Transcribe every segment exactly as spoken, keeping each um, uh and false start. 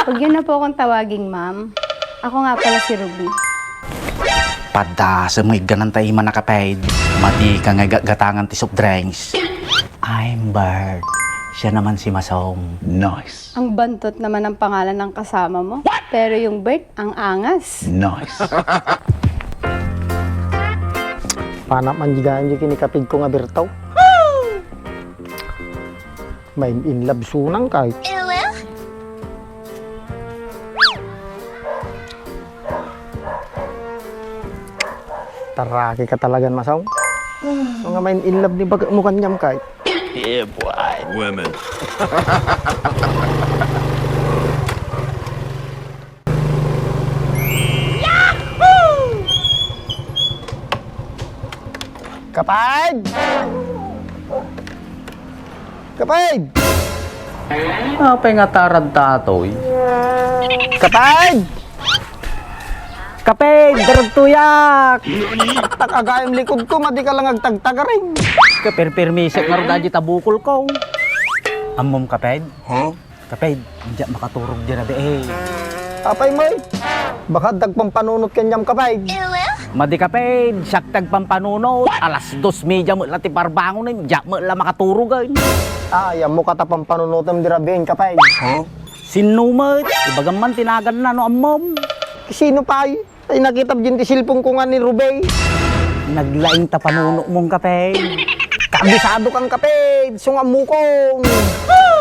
Huwag niyo na po akong tawaging ma'am. Ako nga pala si Ruby. Padasem nga igganan ta imana, kaped. Madi ka nga gatgatangan ti soft drinks. I'm Bert. Siya naman si Masong. Nice. Ang bantot naman ang pangalan ng kasama mo. Pero yung Bert, ang angas. Nice. Panap man digan di kinikapid ko nga Berto. May in love sunang kay. Taraki ka talagan, Masong. Mga main in love ni baga mo kanyam kay. Yeah, boy. Women. Kapag! Kapag! Apay nga tarad ta, Toy? Kapag! Kapag! Daragtuyak! Takagayam likod ko, madi ka lang agtagtagaring. Kapirpirmisek nga rod, adi tabukol ko. Ammom, Kapag? Huh? Kaped, diak makaturog di rabii. Apay mo, eh? Baka dagpampanunot kanyam, kaped. Madi, kaped, siak ti agpampanunot. Alas dos media met la ti parbangonem, diak met la makaturogen. Ah, ammok a ta pampanunotem di rabii, kaped. Sinno met? Ibagam man ti naganna no ammom. Sino pay? Ay, nakitam din ti cellphone ko nga ni Rubey. Naglaing ta panunotmon, kaped. Kabisado kang kaped, sungamukon.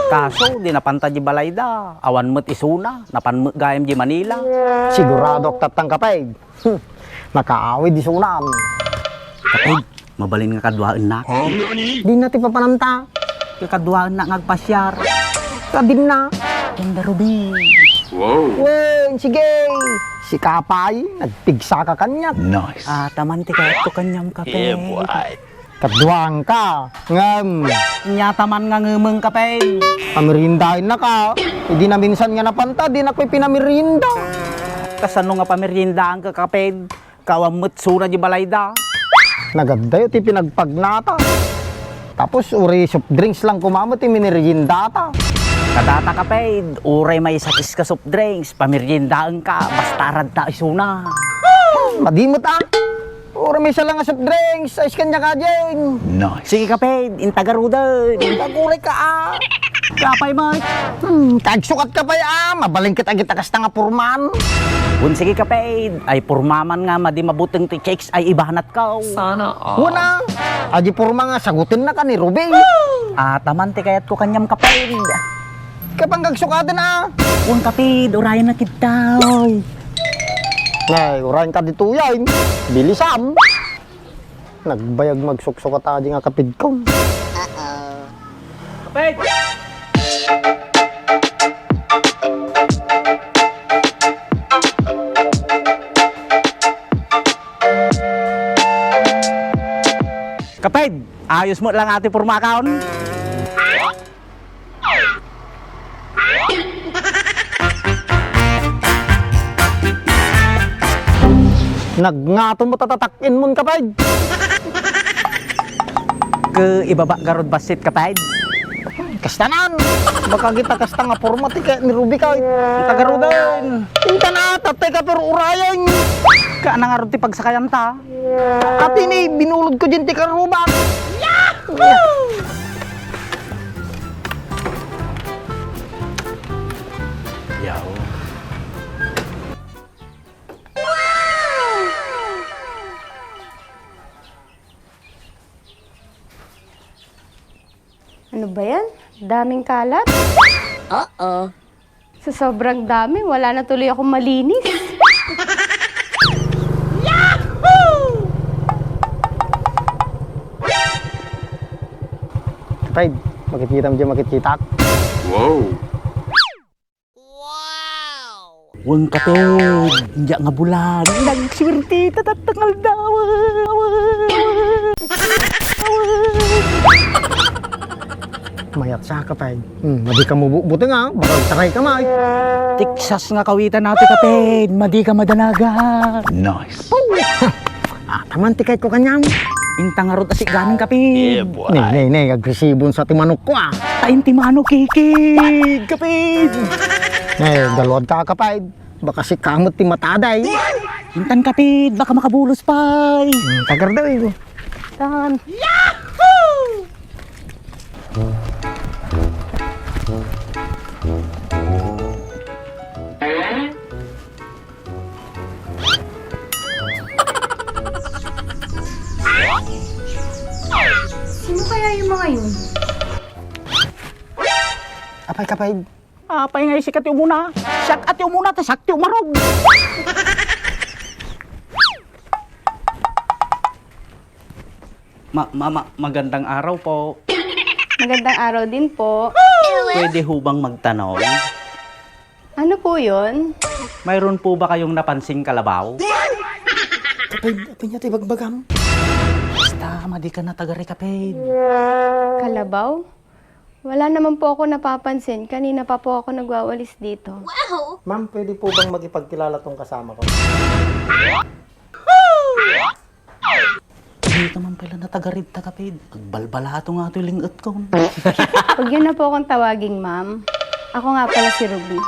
Kaso, di napanta di balayda. Awan met isuna, napan met gayam di Manila. Sigurado ak tattang kaped. Hmm, nakaawid isunam. Kaped, mabalin nga kaduaennak. Dinna ti papananta. Kakaduaennak nga agpasiar. Kadinna. Ken da Ruby. Wow. Wen, sige. Sika pay, nagpigsa ka kaniak. Nice. Ah, taman ti kayatko kaniam, kaped. Yeah, boy. Kaduaenka, ngem. Nia taman nga ngemeng, kaped. Pameriendaennaka. Idi naminsan nga napanta, dinak pay pinamerienda. Kasano nga pameriendaanka, kaped? Kawan met suna di balayda. Nagaddayo ti pinagpagnata. Tapos, uray soft drinks lang koma met ti mineriendata. Kadata, kaped, uray maisakis ka soft drinks, pameriendaenka, basta radta isuna. Madi met, ah. Uray maysa lang nga soft drinks, ayos kaniak a diay. Nice. Sige, kaped, inta garuden. Aguray ka, ah. Apay met. Hmm, kagsukat ka pay, ah. Mabalin ket agita kasta nga porman. Wen, sige, kaped. Ay, porma man nga madi mabuteng ti chicks ay ibanatko. Sana all. Wen, ah. Adi porma nga sagutennaka ni Ruby. Ah, taman ti kayatko kaniam, kaped. Kapang kagsukaten, ah. Wen, kaped, urayen na kita, oy. Nay, urayen ka ditoy, ay. Bilisam. Nagbayag magsuksukat adi nga kapidkon. Kaped! Kaped! Ayos met lang ti pormakon. Nagngato met a tatak-inmon, kaped. Ket ibaba garud bassit, kaped. Kastanan. Baka kita kasta nga porma ti kayat ni Ruby, kay. Inta garuden. Inta na, tatay ka, pero urayen. Kaana ngarud ti pagsakayanta. Ati ni, binulod ko din ti karubak. Yahoo! Yaw. Ano ba yan? Daming kalat? Oo. Sa sobrang dami, wala na tuloy akong malinis. Yahoo! Kaped, makitkitam diay makitkitak? Wow! Wen, kaped, diak nga bulan. Nagswerteta tatta nga aldaw. Mayat sa, kaped. Hmm, madi ka mabutbuteng, ah. Baka taray ka, may. Texas nga kawitan natin, kaped. Madi ka madanagan. Nice. Ah, taman ti kayatko kaniam. Inta ngarud a siganan, kaped. Yeah, boy. Nay, nay, nay, agresibon sa ti manokko, ah. Taim ti manok, kikig, kaped. Eh, galuad ka, Kaped. Baka sika met ti matada, eh. Intan, Kaped, baka makabulos pay. Hmm, tagar daw, eh. Tan. Sino kaya yung mga yun? Apay, Kaped. Apay nga isika ti umuna. Siak a ti umuna, ta siak ti umarog. Ma-, ma-, ma-, magandang araw po. Magandang araw din po. Pwede ho bang magtanong? Ano po yun? Mayroon po ba kayong napansing kalabaw? Kaped, apay nga ti bagbagam? Basta, madi ka na tagari, Kaped. Kalabaw? Wala naman po ako napapansin. Kanina pa po ako nagwawalis dito. Ma'am, pwede po bang makipagkilala tong kasama ko? Dika man pala natagarid ta, Kaped. Agbalbalato nga toy linget ko. Huwag niyo na po akong tawaging ma'am. Ako nga pala si Ruby.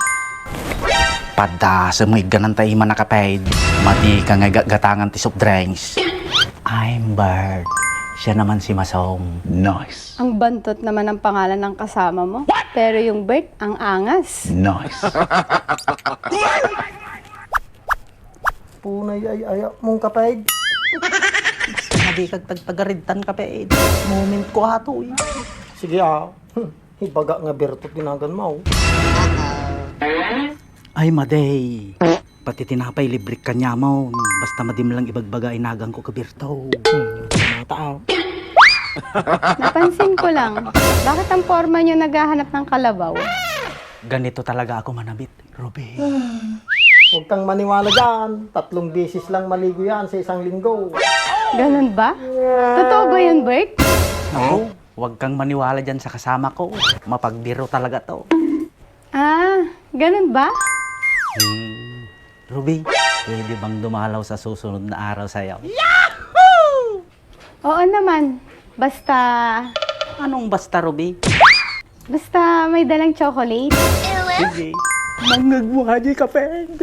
Padasem nga igganan ta imana, Kaped. Madi ka nga igagatangan ti soft drinks. I'm Bert. Siya naman si Masong. Nice. Ang bantot naman ng pangalan ng kasama mo. Pero yung Bert, ang angas. Nice. Punay ay aya mong, Kaped. Basta nga di kag tagtagaridtan, Kaped. Moment ko ato, eh. Sige, ah. Ibaga nga Berto ti naganmo. Ay, madi. Pati tinapay, librek kaniamon. Basta madi man lang ibagbaga ay naganko ka Berto. Hmm, mata, ah. Napansin ko lang, bakit ang porma niyo naghahanap ng kalabaw? Ganito talaga ako manamit. Ruby. Huwag kang maniwala dyan. Tatlong beses lang maligo yan sa isang linggo. Ganun ba? Totoo ba yun, Bert? Naku, huwag kang maniwala dyan sa kasama ko. Mapagbiro talaga to. Ah, ganun ba? Hmm. Ruby, pwede bang dumalaw sa susunod na araw sa'yo? Oo naman. Basta... Anong basta, Ruby? Basta may dalang chocolate. Sige. Nangag mo, Haji Kaped.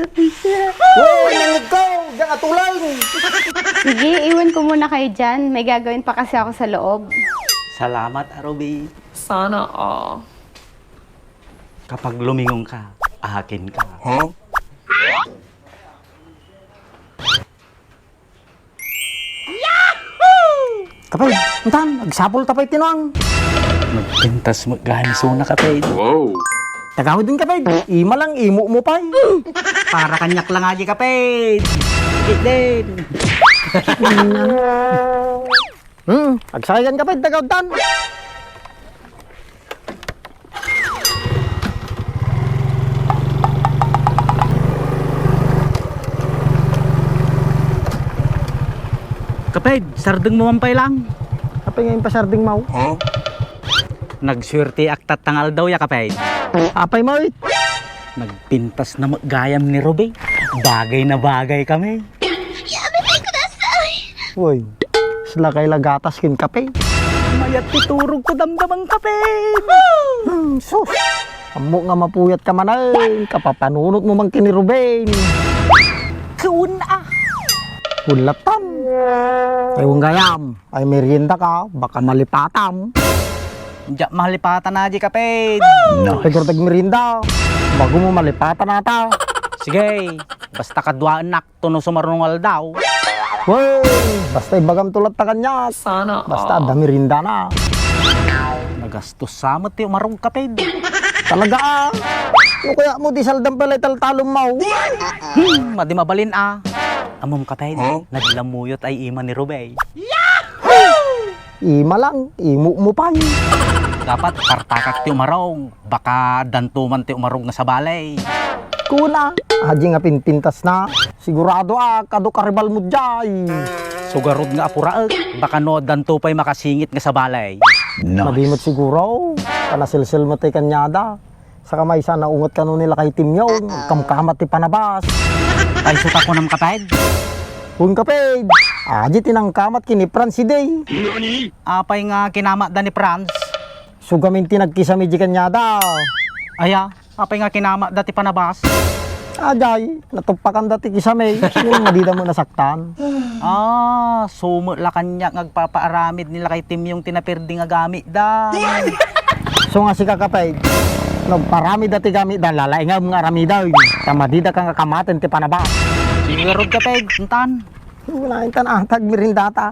Wow, nangag ko! Diyan atulang! Sige, iwan ko muna kayo dyan. May gagawin pa kasi ako sa loob. Salamat, Ruby. Sana all. Kapag lumingon ka, akin ka. Huh? Kaped, intan, agsapul ta pay tinuang. Nagpintas met gayam isuna, Kaped. Wow. Tagawid din, Kaped. Ima lang, imo mo pay. Para kaniak lang agi, Kaped. Sakit din. Hmm, agsakay kan, Kaped, tagawtan. Kaped, sardeng mo man pay lang. Apay nga impasardeng mo? Huh? Nagsuerteak tatta nga aldaw ya, Kaped. Apay mo, it? Nagpintas na met gayam ni Ruby. Bagay na bagay kami. Uy, sila kay lagatas ken kape. Mayat ti turog ko damdamang kape. Hmm, sus. Ammo nga mapuyat ka man ay, kapapanunot mo man ken ni Ruben. Kun a. Kun latan. Ay, wen gayam. Ay, merienda ka, baka malipatam. Diak malipatan a di kape. Nice. Siguro tag merienda. Bago mo malipatan ata. Sige, basta kaduaennak. Tuno sumarunong aldaw. Wey! Basta ibagam to latta kaniak. Sana all. Basta adda merienda na. Nagastos sa met ti umarog, kaped. Talaga, ah. No kaya mo di saldam pala italtalom mo. Hmm, madi mabalin, ah. Amom, kaped, huh? Naglamuyot ay ima ni Rubey. Ima lang, imo mo pay. Dapat partakak ti umarog. Baka danto man ti umarog nga sabali. Kuna, adi nga pinpintas na. Sigurado a, kado karibal mo diay. Sugarod nga apuraek, baka no danto pay makasingit nga sabali. Nice. Madi met siguro, panasilsil met ti kaniada. Saka maysa naunget kano ni Lakay Timyong, kamkamat ti panabas. Ay, suta kunam, kaped? Kun, kaped. Adi ti nangkamat ken ni Franz idi. Apay nga kinamatda ni Franz? Sugamin ti nagkisami di kaniada. Aya, Apay nga kinamatda ti panabas? Ajay, natuppakan da ti kisame, ngem madida met nasaktan. Ah, sumo la kaniak nga agpapaaramid ni lakay Timyong ti naperdi nga gamitda. So nga sika, Kaped, no agparamidda ti gamitda, lalaingam nga aramiden, ta madidaka nga kamaten ti panabas. Sige ngarud, Kaped, intan. Unayen ta naatag merendata.